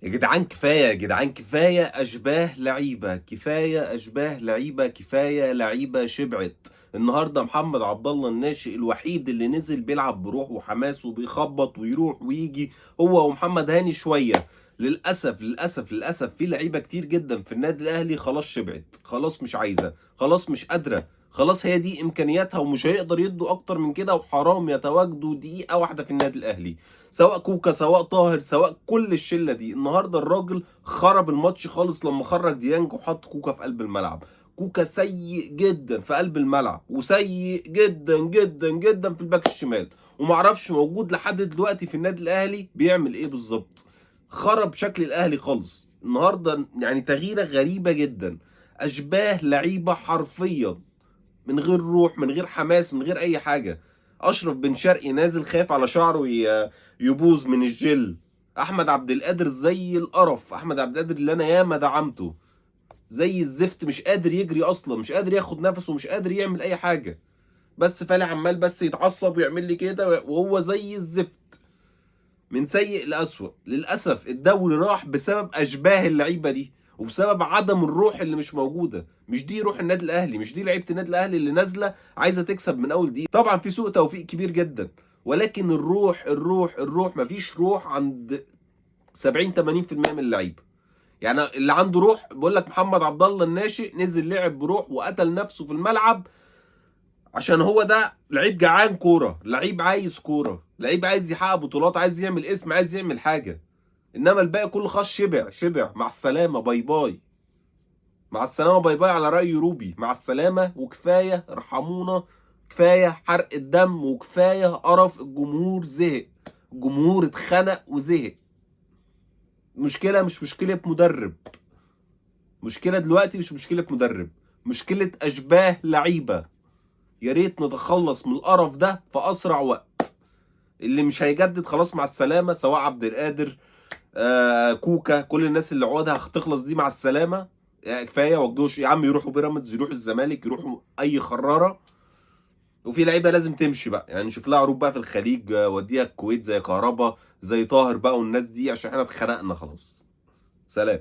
يا جدعان كفاية، يا جدعان كفاية أشباه لعيبة، كفاية أشباه لعيبة، كفاية لعيبة شبعت. النهاردة محمد عبد الله الناشئ الوحيد اللي نزل بيلعب بروح وحماس وبيخبط ويروح ويجي هو ومحمد هاني شوية. للأسف للأسف للأسف في لعيبة كتير جدا في النادي الأهلي خلاص شبعت، خلاص مش عايزة، خلاص مش قادرة، خلاص هي دي إمكانياتها ومش هيقدر يدوا أكتر من كده، وحرام يتواجدوا دقيقة واحدة في النادي الأهلي، سواء كوكا سواء طاهر سواء كل الشلة دي. النهارده الراجل خرب الماتش خالص لما خرج ديانج وحط كوكا في قلب الملعب. كوكا سيء جدا في قلب الملعب، وسيء جدا جدا جدا في الباك الشمال، ومعرفش موجود لحد دلوقتي في النادي الاهلي بيعمل ايه بالظبط. خرب شكل الاهلي خالص النهارده، يعني تغييره غريبة جدا، اشباه لعيبة حرفيا، من غير روح، من غير حماس، من غير اي حاجة. اشرف بن شرقي نازل خايف على شعره يبوظ من الجل. احمد عبد القادر زي القرف، احمد عبد القادر اللي انا ياما دعمته زي الزفت، مش قادر يجري اصلا، مش قادر ياخد نفسه، مش قادر يعمل اي حاجة، بس فالح عمال بس يتعصب ويعمل لي كده وهو زي الزفت، من سيء لأسوأ. للأسف الدوري راح بسبب أشباه اللعيبة دي، وبسبب عدم الروح اللي مش موجودة. مش دي روح النادي الأهلي، مش دي لعيبة النادي الأهلي اللي نازلة عايزة تكسب من أول دقيقة. طبعا في سوء توفيق كبير جدا، ولكن الروح الروح الروح، مفيش روح عند 70-80% من اللعيبة. يعني اللي عنده روح، بقول لك محمد عبد الله الناشئ نزل لعب بروح وقتل نفسه في الملعب، عشان هو ده لعيب جعان كورة، لعيب عايز كورة، لعيب عايز يحقق بطولات، عايز يعمل اسم، عايز يعمل حاجة. انما الباقي كله خلاص شبع، شبع، مع السلامة، bye bye، مع السلامة، bye bye، على راي روبي، مع السلامة وكفاية، ارحمونا، كفاية حرق الدم وكفاية قرف. الجمهور زهق، الجمهور اتخنق وزهق. مشكلة مش مشكلة مدرب، مشكلة دلوقتي مش مشكلة مدرب، مشكلة اشباه لعيبة. يا ريت نتخلص من القرف ده في اسرع وقت. اللي مش هيجدد خلاص مع السلامة، سواء عبد القادر، كوكا، كل الناس اللي عقودها هتخلص دي مع السلامة، كفاية. وجوش يا عم، يروحوا بيراميدز، يروحوا الزمالك، يروحوا اي خراره. وفي لعيبة لازم تمشي بقى، يعني نشوف لها عروض بقى في الخليج، وديها الكويت زي كهربا، زي طاهر بقى والناس دي، عشان احنا اتخنقنا خلاص. سلام.